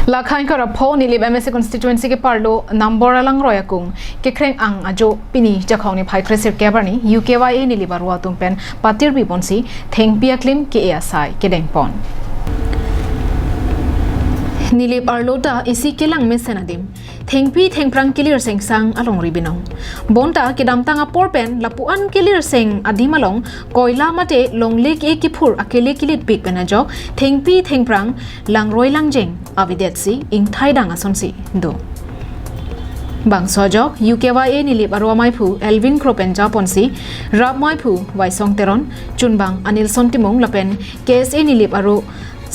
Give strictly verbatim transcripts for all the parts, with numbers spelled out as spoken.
Lakhain kara pho Nilip M A C constituency keparlo Nambor Alangroi akung kekreng-ang ajo pini Jakhong niphai kre sirkep arni U K Y A Nilip aro atum pen patirbi ponsi thengpi aklim ke-e asai kedengpon. Nilip arlo ta isi kelang mesen adim thengpi thengphrang kelir sengsang alongri binong. Bonta kedamtang apor pen lapu-an kelir seng adim along koila mate longle ke-e kephur akele kelitpik pen ajok thengpi thengphrang langroi langjeng avedetsi ingthaidang asonsi do. Bangso ajok U K Y A Nilip aro amaiphu Elvin Kro pen japonsi rap maiphu Waisong Teron, chunbang Anilson Timung lapen K S A Nilip aro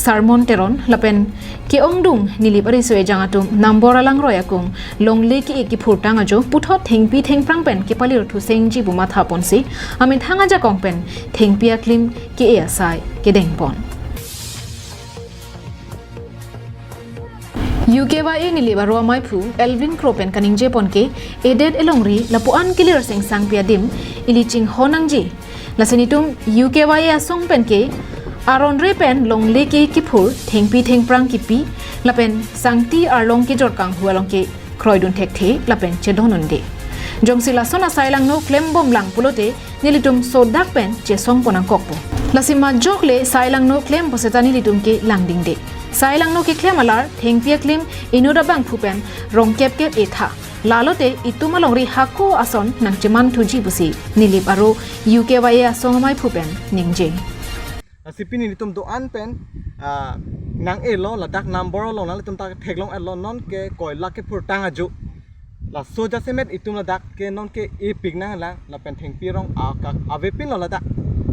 Sarmon Teron lapen ke-ongdung Nilip ariso ejang atum Nambor Alangroi akung longle ke-e kephurtang ajo puthot thengpi thengphrang pen kepalirthu sengji pu mathaponsi amethang ajakong pen thengpi aklim ke-e asai kedengpon. U K Y A Nilip aro amaiphu Elvin Kro pen kaningjepon ke edet elongri lapu-an kelir sengsangpi adim ili chinghon nangji. Lasi nelitum U K Y A asong pen ke aron re pen longle ke-e kephur thengpi thengphrang kipi lapen sangti arlong kejor kanghu along ke kroidun thekthe lapen chedon unde. Jongsi lason asai langno klembomlang pulote nelitum sodak pen chesongpon nangkokpo. Lasi majok le sai langno klempo seta nelitum ke langdingde. Sai langno keklem alar thengpi aklim inut abangphu pen rong kep kep-e tha. Lalote itum alongri hako ason nangchemanthuji pusi Nilip aro U K Y A asong amaiphu pen ningje. Lasi pini nelitum do-an pen, ah, nang-elo ladak Nambor along nanglitum ta theklong-etlo non ke koila kephurtang ajo. Laso jasemet itum ladak ke non ke-epik nanglang lapen thengpi rong akak avepinlo ladak.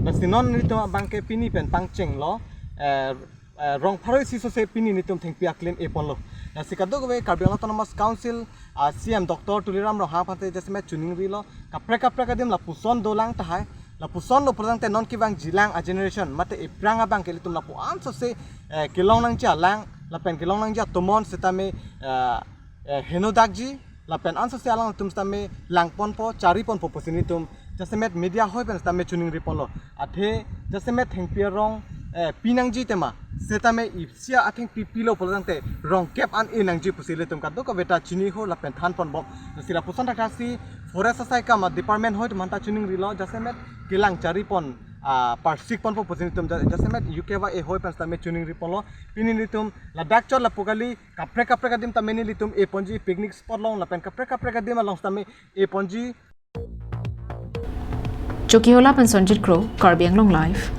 Lasi non nelitum abang ke pini pen pangchenglo, eh, eh, rong pharo isi sose pini nelitum thengpi aklim eponlo. Lasi kadokave Karbi Anglong Autonomous Council, ah, C M Doctor Tuliram Ronghang aphan te jasemet choningrilo, kaprek kaprek adim lapuson dolang tahai. Lapuson lo pulotangte non kevangjilang a-generation mate ephrang abang ke ilitum lapu-an sose, eh, kelong nangji alang lapen kelong nangji atomon setame, eh, eh, henodakji lapen ansose alangtum setame langponpo, chariponpo pusi nelitum jasemet media hoi pen setame choningriponlo. Athe jasemet thengpi arong, eh, pinangji tema setame isi athengpi pilo pulotangte rong kep an e nangji pusi ilitum kadokave ta chiniho lapen thanponbom. Lasi lapuson thakthaksi Forest asai kam a-department hoi atum aphanta choningrilo, jasemet kelang charipon, ah, parsikponpo pusi nelitum ja-, jasemet U K Y A hoi pen setame choningriponlo. Pini nelitum ladak chot lapu kali kaprek kaprek adim tame nelitum eponji, picnic spot along lapen kaprek kaprek adim along setame eponji. Chokihola pen Sonjit Kro, Karbi Anglong Live.